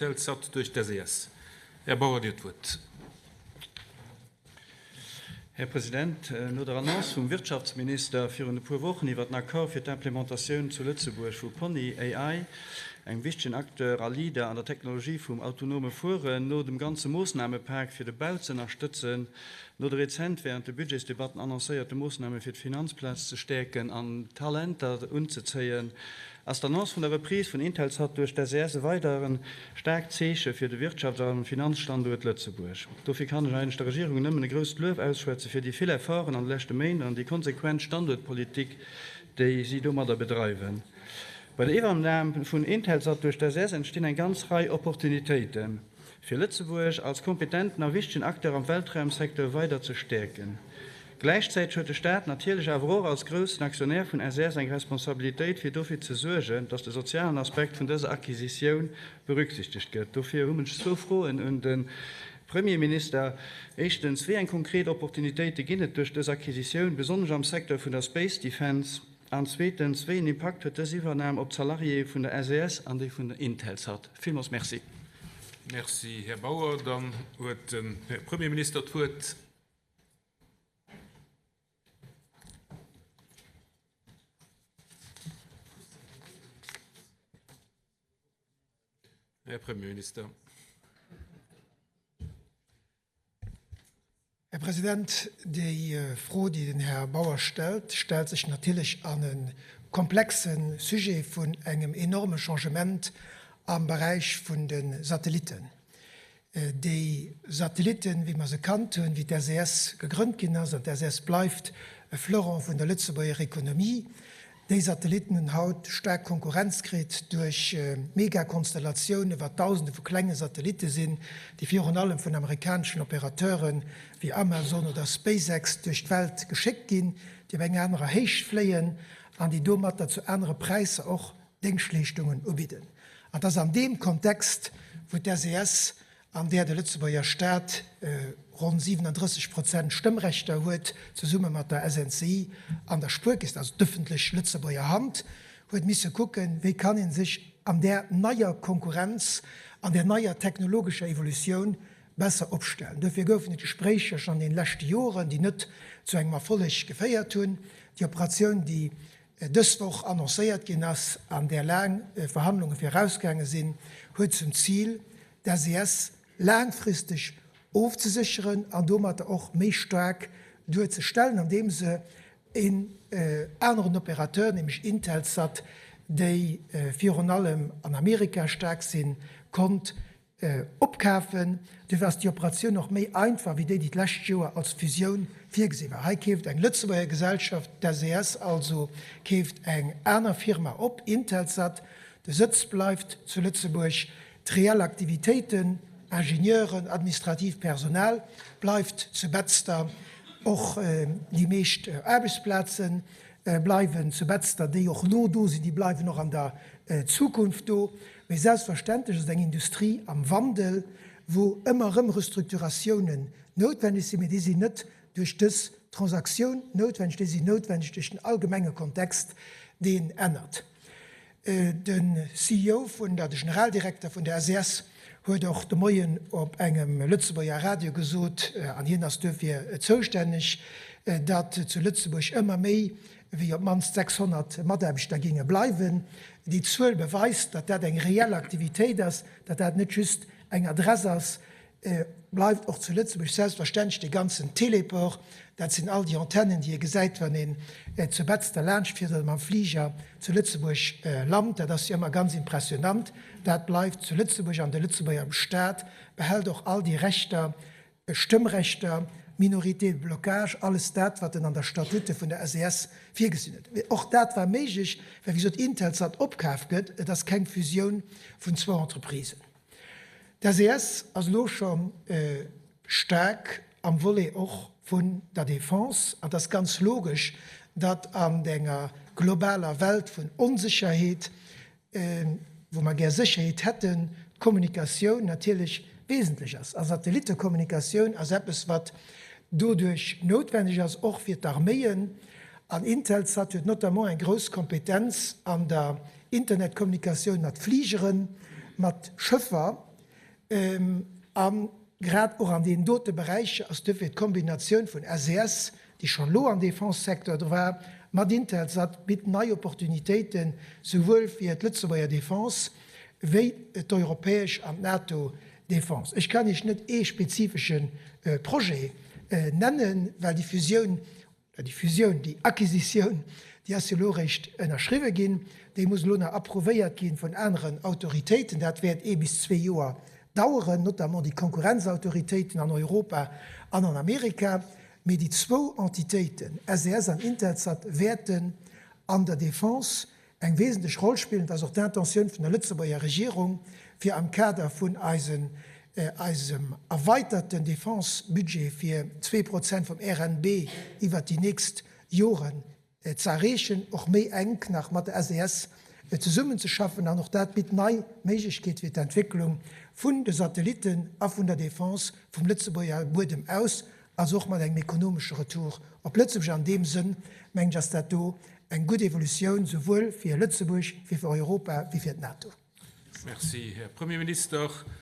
Intelsat duerch d'SES. Här Bauer, Dir hutt d'Wuert. Här President, no der Annonce vum Wirtschaftsminister virun e puer Wochen iwwer den Accord fir d'Implementatioun zu Lëtzebuerg vu Pony AI, engem wichtegen Acteur a Leader an der Technologie vum autonome Fueren, no dem ganze Moossnamepak fir de Bau ze ënnerstëtzen, no de rezent während de Budgetsdebatten annoncéierte Moossname fir d'Finanzplaz ze stäerken an Talenter unzezéien, Ass d'Annonce vun der Reprise vun Intelsat duerch d'SES e weidere staarkt Zeeche fir de Wirtschafts a Finanzstanduert Lëtzebuerg? Dofir kann ech eigentlech der Regierung nëmmen e grousst Luef ausschwätze fir déi vill Efforten an de leschte Méint an déi konsequent Standuertpolitik, déi si domadder bedreiwen. Bei der Iwwernam vun Intelsat duerch d'SES entstinn eng ganz Rei Opportunitéiten. Fir Lëtzebuerg als kompetenten a wichtegen Acteur am Weltraumsecteur weider ze stäerken. Gläichzäiteg huet de Staat natierlech awer och als groussen Aktionär vun SES eng Responsabilitéit fir dofir ze suergen, datt de sozialen Aspekt vun dëser Acquisitioun berücksichtegt gëtt. Dofir hunn ech zwou Froen un de Premierminister. Éischtens, wéi eng konkret Opportunitéite ginn et duerch dës Acquisitioun, besonnesch am Secteur vun der Space Defense? An zweetens, wéi en Impakt huet dës Iwwernam op d'Salariéë vun der SES an déi vun der Intelsat? Villmools Merci. Merci, Här Bauer. Dann huet den Här Premierminister d'Wuert. Här Premierminister. Här President, déi Fro, déi den Här Bauer stellt, stellt sech natierlech an e komplexe Sujet vun engem enorme Changement am Beräich vun de Satellitten. Déi Satellitten, wéi mer se kannt hunn, wéi d'SES gegrënnt ginn ass, an d'SES bleift e Fleuron vun der Lëtzebuerger Ekonomie, déi Satellitten hunn haut staark Konkurrenz kritt duerch Megakonstellatiounen, wat Dausende vu klenge Satellitte sinn, déi virun allem vun amerikaneschen Opérateure wéi Amazon oder SpaceX duerch d'Welt geschéckt ginn, déi op eng anerer Héicht fléien an déi domatter zu anere Präisser och Déngschtleeschtungen ubidden. An et ass an deem Kontext, wou d'SES, an där de Lëtzebuerger Staat ronn 37 Prozent Stëmmrechter huet, zesumme mat der SNCI an der Spuerkeess, also d'ëffentlech Lëtzebuerger Hand, huet misse kucken, wéi kann ee sech an där neier Konkurrenz, an där neier technologescher Evolutioun besser opstellen. Duerfir goufen et Gespréicher schonn an deene leschte Joren, déi net zu engem Erfolleg geféiert hunn. Déi Operatioun, déi dës Woch annoncéiert ginn ass, an där laang Verhandlunge virausgaange sinn, huet zum Zil, d'SES laangfristeg ofzesécheren an domatter och méi staark duerzestellen, andeem se een aneren Opérateur, nämlech Intelsat, déi virun allem an Amerika staark sinn, konnt Opkafen. Duerfir ass déi Operatioun och méi einfach wéi déi, déi d'lescht Joer als Fusioun virgesi war. Hei keeft eng Lëtzebuerger Gesellschaft, d'SES also, keeft eng aner Firma op, Intelsat. De Sëtz bleift zu Lëtzebuerg, d'reell Aktivitéiten, Ingenieuren, administratiivt Personal, bleift zu Betzder, och déi meescht Aarbechtsplaze bleiwen zu Betzder, déi och elo do sinn, déi bleiwen och an der Zukunft do. Mee selbstverständlech ass et eng Industrie am Wandel, wou ëmmer erëm Restrukturatiounen noutwenneg sinn, mee déi sinn net duerch dës Transaktioun noutwenneg, déi sinn noutwenneg duerch den allgemenge Kontext, deen ännert. De CEO vun der, de Generaldirekter vun der SES huet och de Moien op engem Lëtzebuerger Radio gesot, an hien ass duerfir zoustänneg, datt zu Lëtzebuerg ëmmer méi wéi op d'mannst 600 Mataarbechter géinge bleiwen. Déi Zuel beweist, datt dat eng reell Aktivitéit ass, datt dat net just eng Adress ass. Bleift och zu Lëtzebuerg selbstverständlech dee ganzen Teleport, dat sinn all déi Antennen, déi ee gesäit, wann een zu Betzder laanscht fiert oder mam Fliger zu Lëtzebuerg lant. Dat ass jo ëmmer ganz impressionant. Dat bleift zu Lëtzebuerg an de Lëtzebuerger Staat behält och all déi Rechter, Stëmmrechter, Minorité de blocage, alles dat, wat en an der Statute vun der SES virgesinn huet. Mee och dat war méiglech, well, wéi gesot, Intelsat opkaf gëtt. Et ass keng Fusioun vun zwou Entreprisen. D'SES ass elo scho staark am Volet och vun der Defense. An et ass ganz logesch, datt an enger globaler Welt vun Onsécherheet, wou mer gär Sécherheet hätten, d'Kommunikatioun natierlech wesentlech ass. A Satellittekommunikatioun ass eppes, wat doduerch noutwenneg ass, och fir d'Arméien. An Intelsat huet notamment eng grouss Kompetenz an der Internetkommunikatioun mat Fligeren, mat Schëffer. A grad och an deenen dote Beräicher ass duerfir d'Kombinatioun vun SES, déi schonn elo am Defense-Secteur dru war, mat Intelsat bitt nei Opportunitéiten, souwuel fir d'Lëtzebuerger Defense wéi d'europäesch an d'NATO-Defense. Ech kann Iech net ee spezifesche Projet nennen, well déi Fusioun Déi Fusioun, déi Acquisitioun, déi ass jo elo eréischt ënnerschriwwe ginn, déi muss elo nach approuvéiert gi vun aneren Autoritéiten. Dat wäert ee bis zwee Joer daueren, notamment déi Konkurrenzautoritéiten an Europa an an Amerika. Mee déi zwou Entitéiten, SES an Intelsat, wäerten an der Defense eng wesentlech Roll spillen. Et ass och d'Intentioun vun der Lëtzebuerger Regierung, fir am Kader vun eisen, eisem erweiterten Defense-Budget fir 2% vum RNB iwwert déi nächst Joren ze erreechen, och méi enk nach mat der SES zesummenzeschaffen. An och dat bitt nei Méiglechkeet fir d'Entwécklung vun de Satellitten a vun der Defense vum Lëtzebuerger Buedem aus. Also och mat engem ekonomesche Retour op Lëtzebuerg. An deem Sënn, mengen ech, ass dat do eng gutt Evolutioun, souwuel fir Lëtzebuerg wéi fir Europa wéi fir d'NATO. Merci, Här Premierminister.